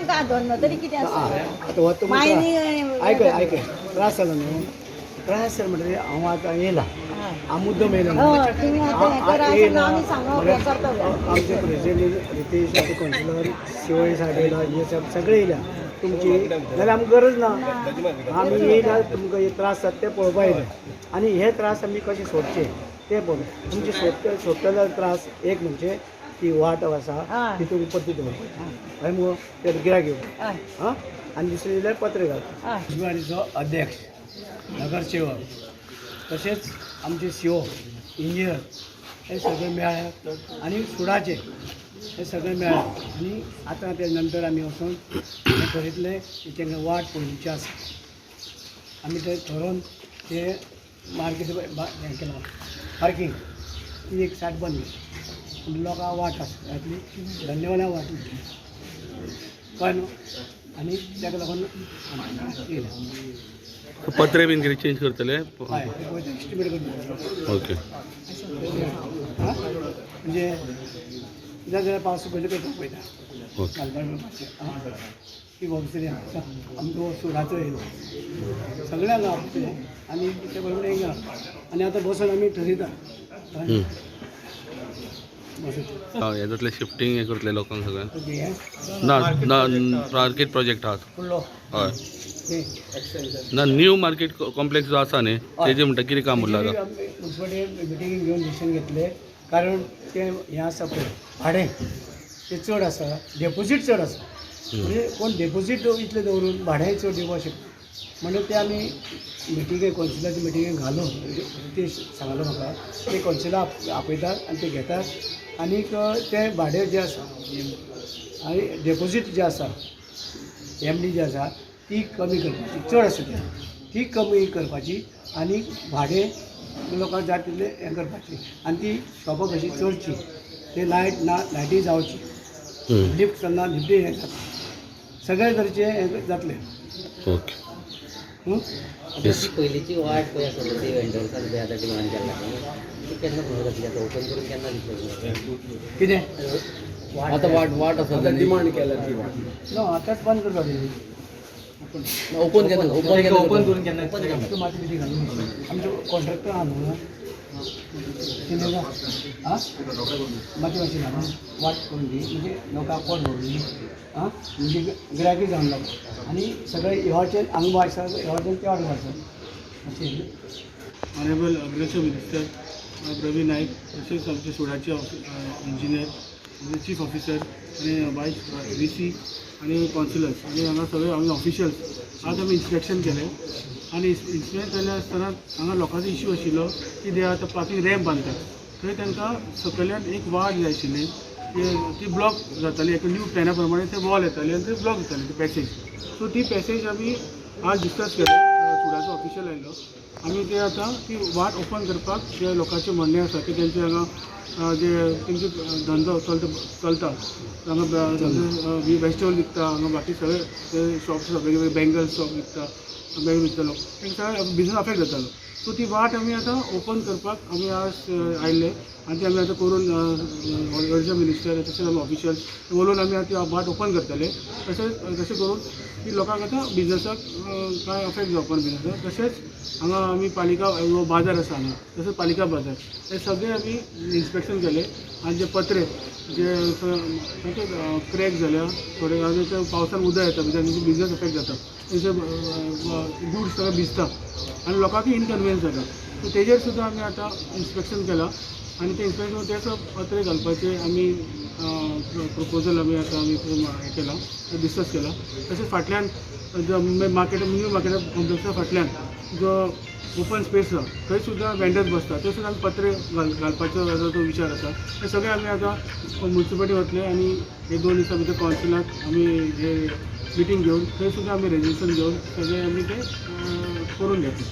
तुमकां धंदो तरी कितें आसा? आतां हो तुमकां आयकय आयकय त्रास जालो न्हू, त्रास जालो म्हणटकीर हांव आतां येयला, हांव मुद्दम येयला. आमचे प्रेसिडेंट रितेश, आतां कावन्सिलर शिवय साहेब येयला, हे साहेब सगळे येयल्या तुमची, जाल्यार आमकां गरज ना. आमी येयला तुमकां हे त्रास जाता ते पळोवपा येयले आनी हे त्रास आमी कशे सोडचे ते पळोवप. तुमचे सोडटले त्रास एक म्हणजे ती वाट आसा ती तुमी परती दवरपाची, हय मुगो, ते गिरायक येवपाक. हां, आनी दुसरें जाल्यार पत्रे घालता. मुन्सिपालिटीचो अध्यक्ष, नगरसेवक, तशेंच आमचे सीओ, इंजिनियर हे सगळे मेळ्ळे आनी सुडाचे हे सगळे मेळ्ळे आनी आतां ते नंतर आमी वचून हें थरयतले की तांकां वाट पळोवची आसा. आमी ते थरोवन ते मार्केट हें केलां, पार्कींग ती एक सायड बंद केली, लोकांक वाट आसा जातली, धंदेवाल्यांक वाट मेळटली, कळ्ळें न्हू. आनी ताका लागून येयलें. पत्रे बीन कितें चेंज करतले? हय, एस्टिमेट करतले. ओके. हां, म्हणजे जाल्यार जाल्यार पावस पयलीं करता पळयता घालपाक. ती ऑफिसरी आमचो सुराचो येयलो, सगळ्यांक ऑफिसरी आनी ते बरोबर एक आनी आतां बसून आमी ठरयता. हें जातलें शिफ्टींग हें करतले लोकांक सगळ्यांक? ना ना ना, मार्केट प्रोजेक्ट आहात. फुडलो. हय ना, न्यू मार्केट कॉम्प्लेक्स जो आसा न्ही, तेजे म्हणटा कितें काम उरलां आतां? मुन्सिपालिटी मिटिंगेक घेवन डिसिजन घेतले, कारण तें हें आसा पळय भाडें तें चड आसा, डेपोजीट चड आसा, म्हणजे कोण डेपोजीट इतलें दवरून भाडें चड दिवपाक शकता. म्हणून ते आमी मिटिंगे कौन्सिलाच्या मिटिंगेक घालून ते सांगलो म्हाका ते कौन्सिला आपयतात आनी ते घेतात आनीक तें भाडें जें आसा आनी डेपोजीट जें आसा, एम डी जी आसा ती कमी करपाची, चड आसा ती कमी करपाची आनी भाडें लोकांक जाय तितलें हें करपाची आनी ती शॉपां कशी चलची, ते लायट ना लायटी जावची, लिफ्ट चलना, लिफ्टूय हें जाता, सगळे तरेचें हें जातलें. ओके. पयलींची वाट पळय आसा ती वेंडर्सान पळय आतां डिमांड केल्ला ती केन्ना पुरो जातली? आतां ओपन करून केन्ना दितले? कितें आतां वाट वाट आसा डिमांड केला ती वाट ना, आतांच बंद करपाक जाय. ओपन केन्ना? ओपन केन्ना? ओपन करून केन्ना? तूं माती बिती घालून आमचो कॉन्ट्रॅक्टर आहा न्हू, कितें आं माती मातशी घालून वाट करून दी, म्हणजे लोकांक पोट भरून आं, म्हणजे गिरायकूय जावन लोक आनी सगळे ह्या हांगा आसा, ह्या ते वाटेन आसा अशें. ऑनरेबल अग्रेसर मिनिस्टर प्रवीण नायक, तशेंच आमचे सुडाचे इंजिनियर, आमचे चीफ ऑफिसर आनी वायस व्ही सी आनी कावन्सिलर्स आनी हांगा सगळे आमी ऑफिशियल्स आज आमी इन्स्पेक्शन केलें. आनी इन्स्पेक्शन केलें आसतना हांगा लोकांचो इश्यू आशिल्लो की ते आतां पार्कींग रॅम्प बांदतात थंय तांकां सकयल्यान एक वाट जाय आशिल्ली, ती ब्लॉक जाताली. एका न्यू प्लॅना प्रमाणे ते वॉल येताली आनी ते ब्लॉक जाताली ती पॅसेज. सो ती पॅसेज आमी आज डिस्कस केले, सुडाचो ऑफिशियल आयलो. आमी ते आतां ती वाट ओपन करपाक जे लोकांचें म्हणणें आसा की तेंचे हांगा जे तेंचे धंदो चलता चलता हांगा, वेजिटेबल विकता हांगा, बाकी सगळे ते शॉप्स, वेगळे बँगल्स शॉप विकता, बँगल विकता लोक, तेंकां सगळें बिजनस अफेक्ट जातालो. सो ती वाट आमी आतां ओपन करपाक आमी आज आयिल्ले आनी ती आमी आतां करून अर्जंट मिनिस्टर तशेंच आमी ऑफिशियल उलोवन आमी आतां ती वाट ओपन करतले. तशेंच तशें करून की लोकांक आतां बिजनसाक कांय अफेक्ट जावपा ना बिजनसाक. तशेंच हांगा आमी पालिका हो बाजार आसा हांगा, तशेंच पालिका बाजार हे सगळे आमी इन्स्पेक्शन केले आनी जे पत्रे जे सारके क्रॅक जाल्या थोडे, आनी ते पावसान उदक येता म्हणजे तेंचो बिजनस अफेक्ट जाता, तेंचे गुड्स सगळे भिजता आनी लोकांकूय इनकन्विनियन्स जाता. सो तेजेर सुद्दां आमी आतां इन्स्पेक्शन केलां आनी ते इन्स्पेक्शन तेचो पत्रे घालपाचे आमी प्रपोजल आमी आतां आमी हें केलां, डिस्कस केलां. तशेंच फाटल्यान जो मार्केट, न्यू मार्केट कॉम्प्लेक्सा फाटल्यान जो ओपन स्पेस आसा थंय सुद्दां वेंडर्स बसता, थंय सुद्दां आमी पत्रे घालपाचो जो विचार आसा ते सगळे आमी आतां मुन्सिपालिटी वतले आनी हे 2 दिसां भितर कावन्सिलाक आमी हे मिटींग घेवन थंय सुद्दां आमी रेजोल्युशन घेवन सगळे आमी ते करून घेतले.